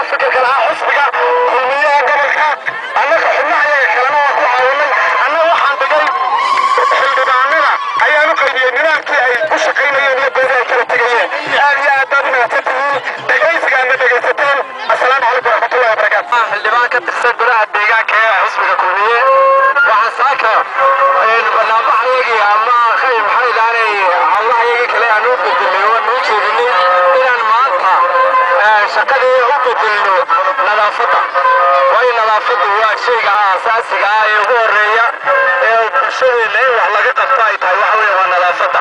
Fikirka lahaa xisbiga Kulmiyaha gobolka, annaga xubnaha iyaga kalena waa ku caawinay. Annaga waxaan dhigay xildhibaanada ayaan u qaybiyey nidaamkii ay ku shaqaynayeen iyo goobihii ay kala tegayeen. Aad iyo aad baad u mahadsan tihiin dhegaysiga aadna dhegaysateen. Assalaamu calaykum waraxmatullahi wabarakaatu. Xildhibaan ka tirsan golaha deegaanka ee xisbiga Kulmiye, waxaan saaka barnaamijyagii ama khayr maxay dhaanay hawlahayagii kale aan u bedelnay oo noo jeedinay inaan maanta shaqadii u bedelno nadaafadda, waayo nadaafaddu waa shayga aasaasiga ah ee ugu horeeya ee bulshadeena in wax laga qabto ay tahay, waxa weeye waa nadaafadda.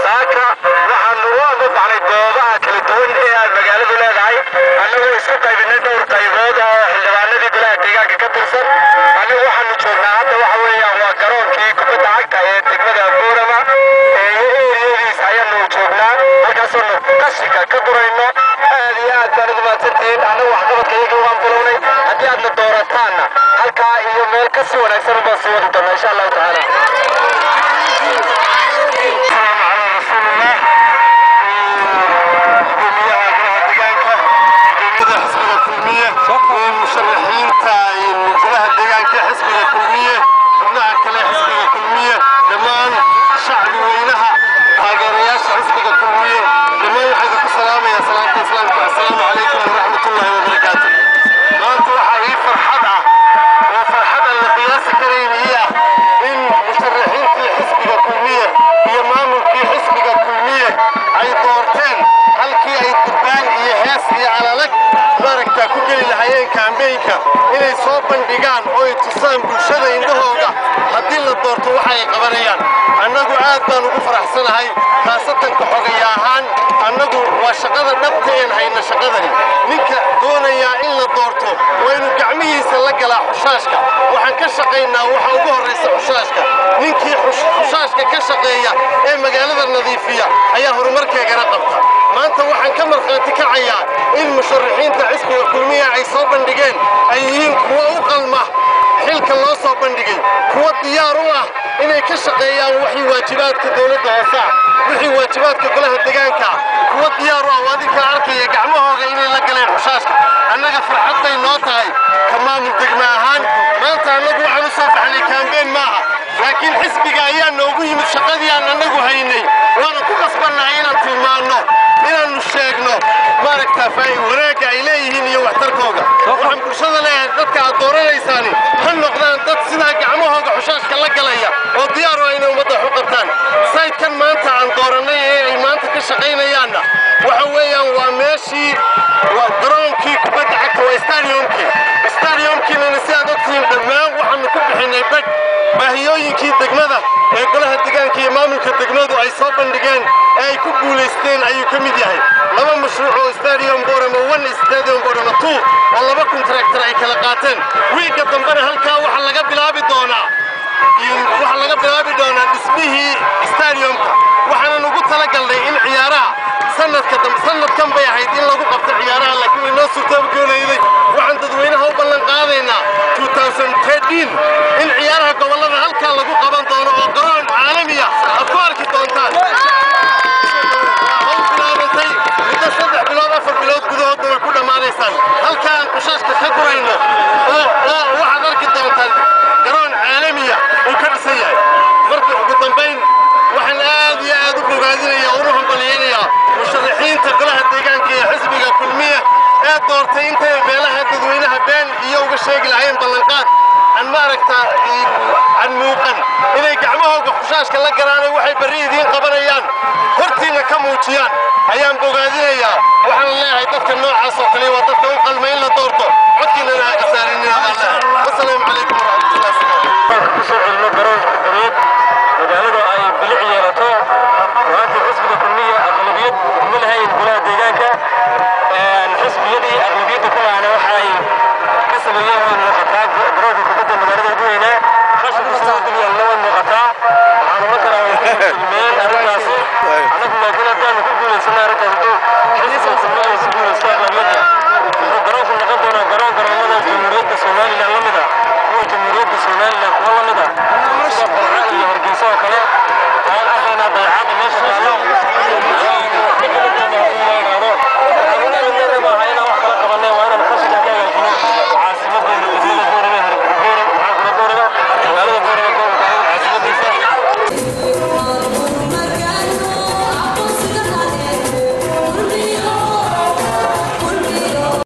Saaka waxaanu u ambabaxnay goobaha kala duwan ee ay magaaladu leedahay, annagoo isku qaybinay dhowr qaybood oo xildhibaanadii golaha deegaanka ka tirsan. Annagu waxaanu joognaa hadda waxa weeyaan waa garoonkii kubadda cagta ee degmada Boorama ee eeriyadiisa ayaanu joognaa, halkaasoonu qashinka ka gurayno. Aad iyo aad baan ugu mahadsantihiin. Annagu waxqabadka iyagii waan bilownay, haddii aadna doorataanna halkaa iyo meel ka sii wanaagsan ubaan sii wadi doonaa insha Allahu tacaala. السلام على رسول الله. Gudoomiyaha golaha deegaanka, gudoomiyada xisbiga Kulmiye, musharaxiinta golaha deegaanka xisbiga Kulmiye, xubnaha kale xisbiga Kulmiye, dhammaan shacbi weynaha taageerayaasha xisbiga Kulmiye, dhammaan waxaan ku salaamayaa salaamta islaamka: assalaamu calaykum waraxmatullahi wabarakaatu. Maanta waxaa ii farxad ah oo farxad aan la qiyaasi karayn ii ah in musharaxiintii xisbiga Kulmiye iyo maamulkii xisbiga Kulmiye ay doorteen halkii ay durbaan iyo hees iyo calalag maaragtaa ku geli lahaayeen kaambeynka inay soo bandhigaan oo ay tusaan bulshada indhahooda haddii la doorto waxa ay qabanayaan. Annagu aad baan ugu faraxsanahay, khaasatan ka xogaya ahaan. Annagu waa shaqada dhabta een hayna shaqadani. Ninka doonayaa in la doorto waa inuu gacmihiisa la galaa xushaashka. Waxaan ka shaqaynaa waxa ugu horraysa xushaashka. Ninkii xushaashka ka shaqeeya ee magaalada nadiifiya ayaa horumarkeegana qabta. Maanta waxaan ka markhaati kacayaa in musharaxiinta xisbiga Kulmiya ay soo bandhigeen ay yihiin kuwo u qalma xilka loo soo bandhigay, kuwo diyaar u ah inay ka shaqeeyaan wixii waajibaadka dowladda hoose ah, wixii waajibaadka golaha deegaanka ah, kuwo diyaar u ah oo adinka arkaya gacmahooga inay la galeen xushaashka. Annaga farxad bay noo tahay ka maamul degmo ahaan. Maanta annagu waxaan u soo baxnay kaambeen maaha, laakiin xisbiga ayaa noogu yimid shaqadii aan annagu haynay, waana ku qasbannahay inaan tilmaanno, inaannu sheegno maaragtaa wanaagga ay leeyihiin iyo waxtarkooga. Waxaan bulshada leeyahay, dadka aad dooranaysaani ha noqdaan dad sidaa gacmahooga xushaashka la galaya oo diyaar u ah inay ummadda wax u qabtaan. Sayidkan maanta aan doorannay ee ay maanta ka shaqaynayaanna waxa weeyaan waa meeshii, waa garoonkii kubadda cagta, waa stadiumkii. Stadiumkiinana si aad ogtihiin dhammaan waxaanu ku bixinay badh baahiyooyinkii degmada ee golaha deegaanka iyo maamulka degmadu ay soo bandhigeen ee ay ku guulaysteen ayuu ka mid yahay. Laba mashruuc oo Stadium Borama 1, Stadium Borama 2 oo laba kontraktar ay kala qaateen. Wiigga dambena halkaa waxaa laga bilaabi doonaa, waxaa laga bilaabi doonaa dhismihii stadiumka. Waxaanan ugu talagalnay in ciyaaraha sanadka dambe, sanadkan bay ahayd in lagu qabto ciyaaraha, laakiin way noo suurtoobgoonayday. Waxaan dadweynaha u ballan qaadaynaa 2013 in ciyaaraha gobollada halkaa lagu qaban doono oo garoon caalami ah aad ku arki doontaan. Waa hawl bilaabantay muddo 3 bilood 4 bilood gudahoodna way ku dhammaanaysaan. Halkaa aan qushaashka ka gurayno oo waxaad arki doontaan garoon caalamiya uu ka dhisan yahay. Marka ugu dambayn waxaan aad iyo aad u bogaadinayaa una hambalyaynayaa musharaxiinta golaha deegaanka ee xisbiga Kulmiye ee doortay intay meelaha dadweynaha been iyo uga sheegi lahayn ballanqaad aan maaragtaa aan muuqan inay gacmahooga xushaashka la galaanay, waxay barri idiin qabanayaan hortiina ka muujiyaan ayaan bogaadinayaa. Waxaan leeyahay dadka noocaas oo kale waa dadka u qalma in la doorto, codkiinana ha khasaarinina baan leeyahay. Wasalaamu calaykum waraxmatullahi wabarakaatu. Ku soo celino garoonka kubadeed, magaaladu ay bilic yeelato. Maanta xisbiga Kulmiya aqlabiyad kuma lahayn golaha deegaanka. Xisbiyadii aqlabiyadda ku lahana waxa ay ka sameeyeen way muuqataa. Garoonka kubadda magaalada ugu weynaa qashinka sidoo dul yaalna way muuqataa. Waxaan oran karaa way ku fashilmeen arrintaasi. Annagu laakiin haddaanu ku guulaysana arrintaas, hadduu xisbiga Kulmiya ku guulaysto aqlabiyadda, wuxuu garoonku noqon doonaa garoon garoomada Jamhuuriyadda Somaliland la mid ah, kuwa Jamhuuriyadda Somaliland kuwa la mid ah sida Burco iyo Hargeysa oo kale. Waxaan arkaynaa dayacaadda meesha taallo.